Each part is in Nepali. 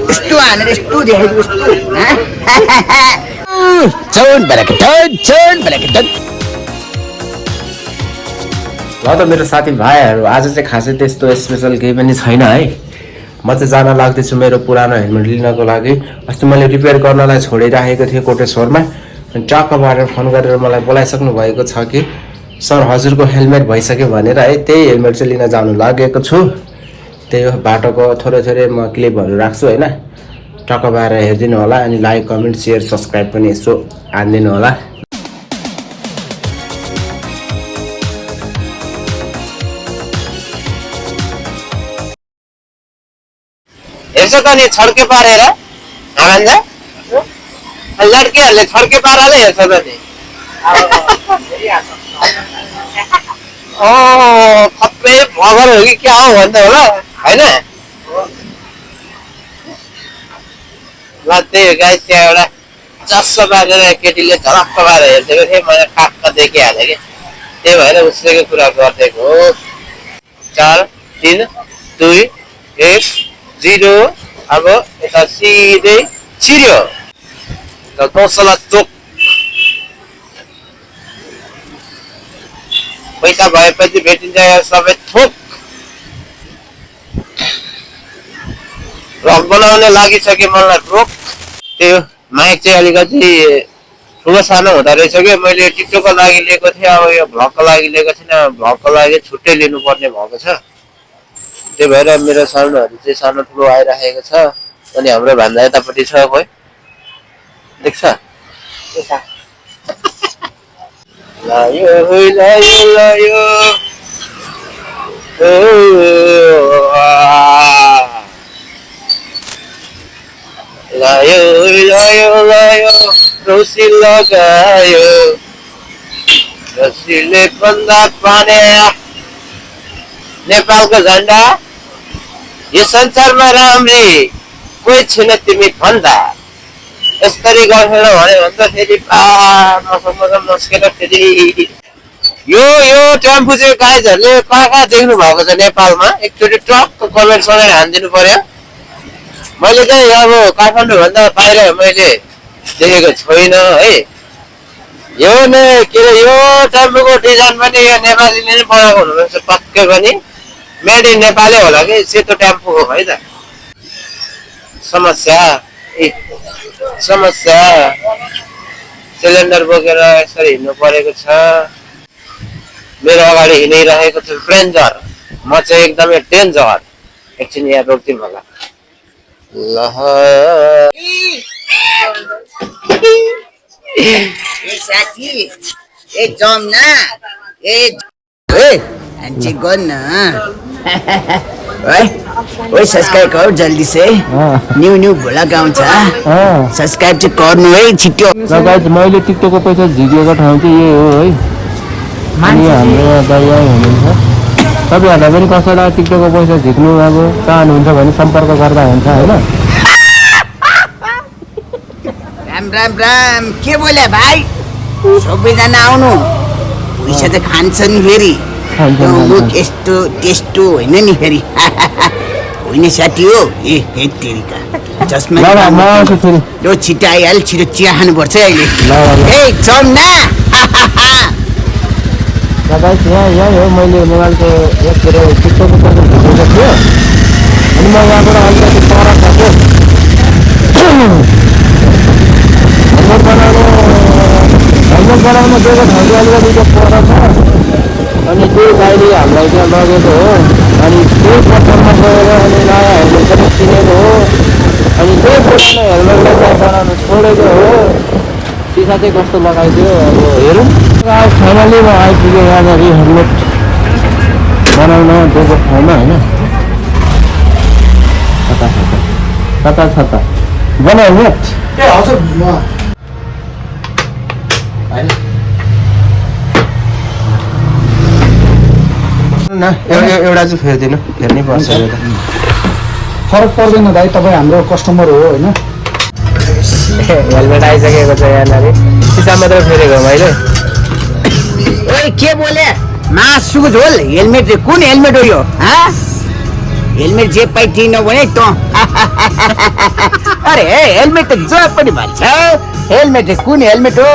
यस्तो हानेर यस्तो देखेको चौन बराके ल त मेरो साथी भाइहरू आज चाहिँ खासै त्यस्तो स्पेसल केही पनि छैन है। म चाहिँ जान लाग्दैछु मेरो पुरानो हेलमेट लिनको लागि। अस्ति मैले रिपेयर गर्नलाई छोडिराखेको थिएँ कोटेश्वरमा। अनि टक्कबाट फोन गरेर मलाई बोलाइसक्नु भएको छ कि सर हजुरको हेलमेट भइसक्यो भनेर है। त्यही हेलमेट चाहिँ लिन जानु लागेको छु। त्यही हो बाटोको थोरै म क्लिपहरू राख्छु होइन। टक्कबाट हेरिदिनु होला अनि लाइक कमेन्ट सेयर सब्सक्राइब पनि यसो हानिदिनु होला। हेर्छ त नि छड्के पारेर आनन्द लड्केहरूले छड्के पाराले हेर्छ त नि खप्पै भगर हो कि क्या हो भन्दा होला होइन। ल त्यही हो गाइस त्यहाँ एउटा चस्सो पारेर केटीले झलक्क पारेर हेरिदिएको थिएँ मैले काक्क देखिहालेँ कि त्यही भएर उसैको कुरा गरिदिएको हो। 4 3 2 1 0 अब यता सिधै छिर्यो त तौसला चोक पैसा भएपछि भेटिन्छ सबै थोक। भ्लग बनाउने लागिसक्यो मलाई रोक। त्यो माइक चाहिँ अलिकति ठुलो सानो हुँदो रहेछ कि मैले टिकटकको लागि लिएको थिएँ। अब यो भ्लगको लागि लिएको छैन। भ्लगको लागि छुट्टै लिनुपर्ने भएको छ। त्यही भएर मेरो साउन्डहरू चाहिँ सानो ठुलो आइराखेको छ। अनि हाम्रो भन्दा यतापट्टि छ खोइ देख्छ लायो लायो लायो लायो लायो लायो रौसी लगायो रसीले बन्दा पाने नेपालको झन्डा यो संसारमा राम्री कोही छैन तिमी भन्दा यसरी गर्छौ भने फेरि मस्केर फेरि यो टेम्पो चाहिँ गाइजहरूले कहाँ देख्नु भएको छ नेपालमा एकचोटि टक्क कमेन्ट समेत हानिदिनु पर्यो। मैले चाहिँ अब काठमाडौँ भन्दा बाहिर मैले देखेको छुइनँ है। यो नै के अरे यो टेम्पोको डिजाइन पनि यो नेपालीले नै बनाएको हुनुपर्छ पक्कै पनि। मेड इन नेपालै होला कि सेतो टेम्पो हो है त। समस्या सिलिन्डर बोकेर यसरी हिँड्नु परेको छ। मेरो अगाडि हिँडिरहेको छ रेन्जर। म चाहिँ एकदमै डेन्जर। एकछिन यहाँ रोकिदिउँ होला ल साथी ए जम्ना ए अंची गन ओए सब्सक्राइब कर जल्दी से। न्यू भ्लग आउँछ सब्सक्राइब चाहिँ गर्नु है छिट्टो। गाइस मैले टिकटकको पैसा झिकेको ठाउँ चाहिँ यही हो है। अनि हाम्रो दाइ हुनुहुन्छ। तपाईँहरूलाई पनि कसैलाई टिकटकको पैसा झिक्नु अब चाहनुहुन्छ भने सम्पर्क गर्दा हुन्छ होइन। राम के बोले भाइ सबैजना आउनु पैसा त खान्छन् फेरि मुख यस्तो त्यस्तो होइन नि फेरि होइन साथी हो ए तेरिका चस्मा यो छिटो आइहाल्यो छिटो चिया खानुपर्छ अहिले ए चम्ना यहाँ हो मैले मोबाइलको के अरे टिकटकको पैसा झिकेको थियो। अनि म यहाँबाट अलिकति पर खाएको हेलमेट बनाउनु दिएको ठाउँ चाहिँ अलिकति पर छ। अनि त्यो गाडीले हामीलाई त्यहाँ लगेको हो। अनि त्यही पत्थरमा गएर अनि नयाँ हेलमेट पनि किनेको हो। अनि त्यही पुरानो हेलमेटलाई त्यहाँ बनाउनु छोडेको हो। सिसा चाहिँ कस्तो लगाइदियो अब हेरौँ। फाइनली म आइपुगेँ यहाँनिर हेलमेट बनाउन दिएको ठाउँमा होइन। कता बनाउनेट ए हजुर म एउटा चाहिँ फेरिदिनु फेर्नै पर्छ। फरक पर्दैन भाइ तपाईँ हाम्रो कस्टमर हो होइन। हेलमेट आइसकेको छ यहाँनिर सिसा मात्र फेरेको मैले। ओए के बोले मासुको झोल हेलमेट कुन हेलमेट हो यो हेलमेट जे पाइ त्यही नभने त अरे हेलमेट त जहाँ पनि भन्छ हेलमेट कुन हेलमेट हो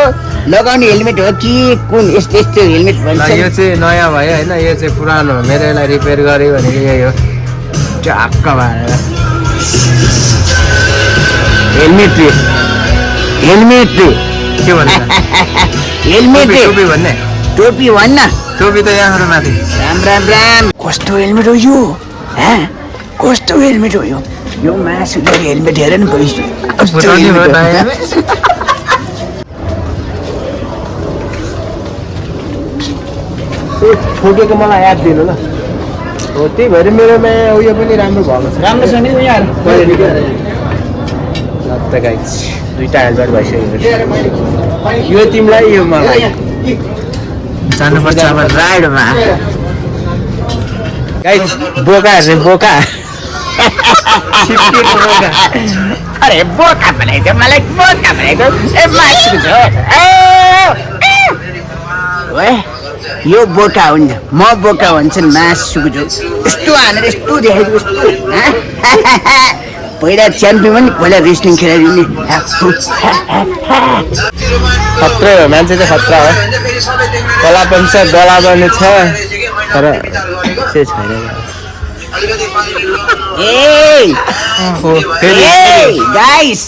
लगाउने हेलमेट हो कि कुन यस्तो यस्तो हेलमेट ल, भन्छ यो चाहिँ नयाँ भयो होइन, यो चाहिँ पुरानो हो। मेरो यसलाई रिपेयर गरेँ भनेको यही हो, चक्क भएर। हेलमेट हेलमेट के भन्ने हेलमेट टोपी भन्ने? टोपी भन्न टोपी त यहाँबाट माथि। राम राम राम कस्तो हेलमेट हो यो कस्तो हेलमेट हो यो मासु गरी हेलमेट हेर न पैसा बुझाउने भयो त। ठोकेको मलाई याद दिनु ल। हो त्यही भएर मेरोमा उयो पनि राम्रो भएको छ। राम्रो छ नि यहाँ त गाइस दुईटा हेलमेट भइसक्यो। यो तिमीलाई यो मलाई जानुपर्छ अब राइडमा। गाइस बोका रे बोका। छिप्पिएको बोका। अरे बोका बनाइदियो मलाई बोका बनाइदियो ए मासु छ यो बोका हुन्छ म बोका भन्छन् मासुको झोल यस्तो हानेर यस्तो देखाइदियो यस्तो पहिला च्याम्पियन पनि पहिला रेस्लिङ खेलाइदिने खत्रै हो, मान्छे चाहिँ खतरा हो। कला पनि छ गला पनि छ तर चाहिँ छैन। गाइस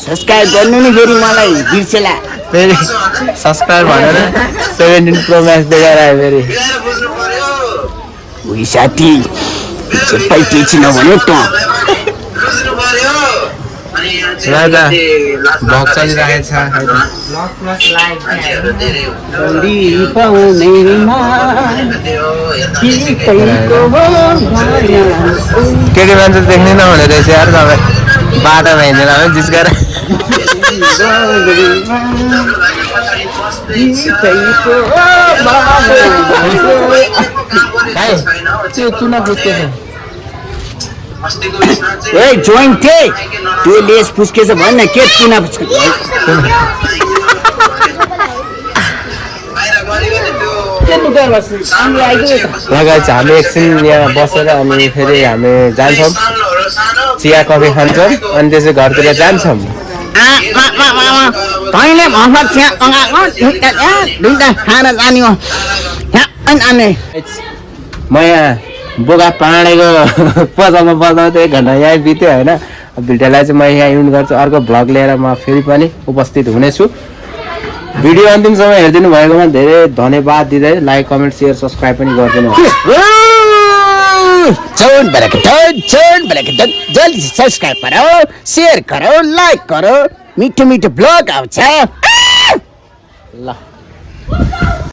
सब्सक्राइब गर्नु नि फेरि मलाई बिर्सेला फेरि सब्सक्राइब भनेर 17 प्रो म्याक्स देखाएर आयो फेरि। उही साथी सबै टेक्सी नभन्यो त राजा भक चलिरहेको छ। केटी मान्छे देख्ने नहुने रहेछ यार तपाईँ बाटोमा हिँडेर है जिस्काएर। त्यो चुना फुस्केछ। ए जोइन्ट थिए त्यो लेस फुस्केछ भन्न के चुना फुस्केछ लगाइ चाहिँ हामी एकछिन यहाँ बसेर अनि फेरि हामी जान्छौँ चिया कफी खान्छौँ अनि त्यसै घरतिर जान्छौँ। तैँले भन्छ दुईटा खाना जाने हो म यहाँ बोका पाँडेको पसलमा बजाउँदै 1 घन्टा यहीँ बित्यो होइन। भिडियोलाई चाहिँ म यहाँ इन्ड गर्छु, अर्को भ्लग लिएर म फेरि पनि उपस्थित हुनेछु। भिडियो अन्तिमसम्म हेरिदिनु भएकोमा धेरै धन्यवाद दिँदै लाइक कमेन्ट सेयर सब्सक्राइब पनि गरिदिनु होला। जल्दी सब्सक्राइब करो शेयर करो लाइक करो मीठो मीठो ब्लॉग आउँछ ल।